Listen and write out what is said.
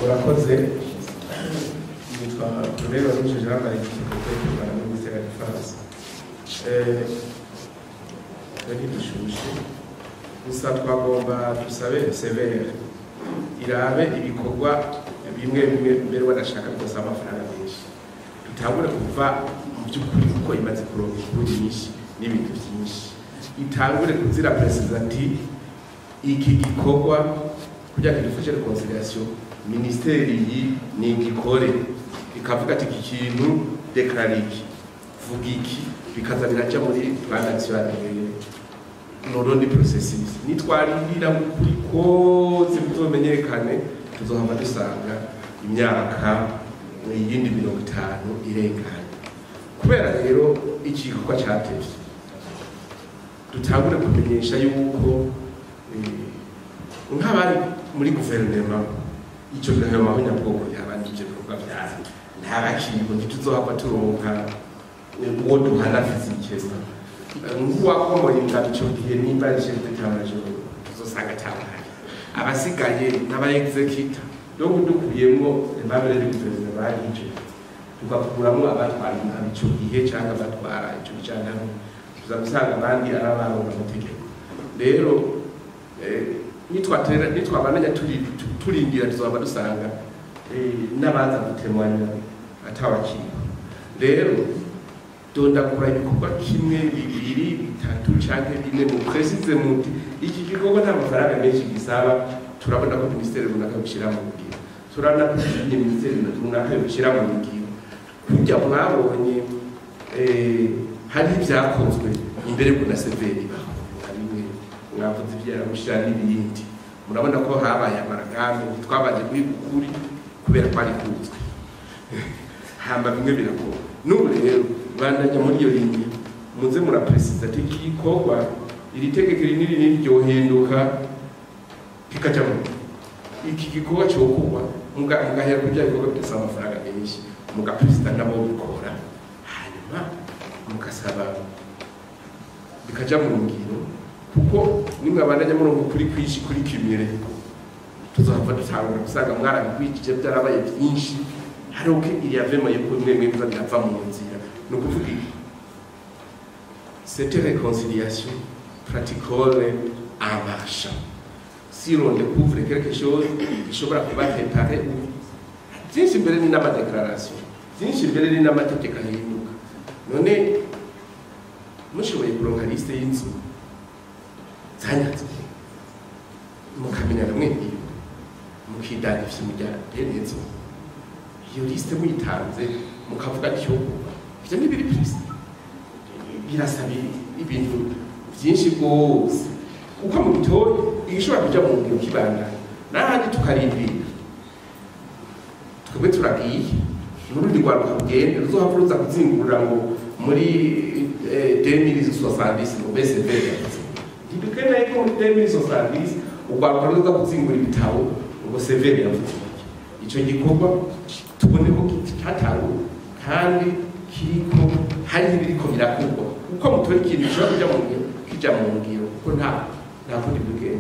Murakoze. Nitwa Rureba Ruje Jean Marie, secrétaire du ministère de la Défense. Ntidushushe gusa, twagomba dusabe CVR irabe ibikorwa bimwe bimwe mbere wanashaka bidasaba amafaranga menshi, dutangure kuva mu by'ukuri, kuko imaze kuronka inkuru nyinshi n'ibintu byinshi, itangure kuzira préciser ati iki gikorwa kugira ngo idufashe réconciliation, ministeri iyi ni igikore, ikavuga ati iki kintu déclare iki, vuga iki, bikaza biraja muri plan d'action annuelle n'urundi processus. Nitwarindira mu kuri kose bizomenyekane, tuzohava dusanga imyaka iyindi 50 irenganye. Kubera rero iki gikorwa catevye, dutangure kumenyesha yuko nk'abari muri guverinoma ico gihe nyabwoko yabanjije ibikorwa vyayo ntabakiriho, ntituzohava turonka uwo duhana physiquement nk'uwakomoye ingabo ico gihe, nimba ari chef d'état-major tuzosanga atahari, abasigaye n'aba exécuta. Donc dukuyemwo membres du guverinoma barije, tugakuramwo abatwara intara ico gihe canke abatwara ico gicanamo, tuza gusanga abandi ari abaronka amategeko. Rero nitwatera nitwabandanya turindira, tuzohava dusanga n'abaza gutemanya atawakiriho. Rero dondagura ibikorwa kimwe, bibiri, bitatu canke bine, mu préciser muti iki gikorwa nta mafaranga menshi gisaba, turabona ko minisiteri runaka bishira mu ngiro, turabona ko iyindi minisiteri runaka bishira mu ngiro. Kurya mwabonye hari ibyakozwe imbere ko na CVR ibaho, bimwe mwavuze ibyaramushira n'ibindi, murabona ko habaye amaragambe, twabanje guhiga ukuri kubera kwari kuzwi, hamba bimwe birakorwa. N'ubu rero bandanya muri iyo ligne, muze mura préciser ati iki gikorwa, iri tegeko iri n'iri n'iri ryohinduka kikaja mu iki gikorwa cyokorwa, mugahera kuri bya bikorwa bidasaba amafaranga menshi, muga préciser nabo bikora, hanyuma mugasaba bikaja mu ngiro. Kuko nimwabandanya murongo kuri kwishi kuri kimire, tuzohava dutangura gusanga mwarabigwijije, byarabaye byinshi, hari uko iriya vema yuko bimwe bimwe biza birava mu nzira. Ni ukuvuga iki? Cette réconciliation pratique en marchant. Si l'on découvre quelque chose gishobora kuba réparé, byinshi mbere ni n'ama déclaration, byinshi mbere ni n'amategeko ahinduka. None mushoboye kuronka liste y'inzu zanyazwe, mukamenya namwe iyo mukidanifye mujya bene inzu, iyo liste muyitanze mukavuga atyo, ivyo ntibiri précis, birasaba ibintu byinshi rwose. Uko mubitoye igishobora kuja mu ngiro kibandanya, n'ahandi tukarindira. Twebwe turagiye n'urundi rwaruka rugende ruzohava ruza kuzingurura ngo muri 2070 ngo BCV yavuze. Ntidukeneye ko muri 2070 urwaruka ruza kuzingura ibitabo ngo CVR yavuze iki. Ico gikorwa tubone ko cyatanguye kandi kiriko, hariho ibiriko birakorwa. Uko mutora ikintu gishobora kuja mu ngiro, kija mu ngiro, kuko nta kundi bigenda.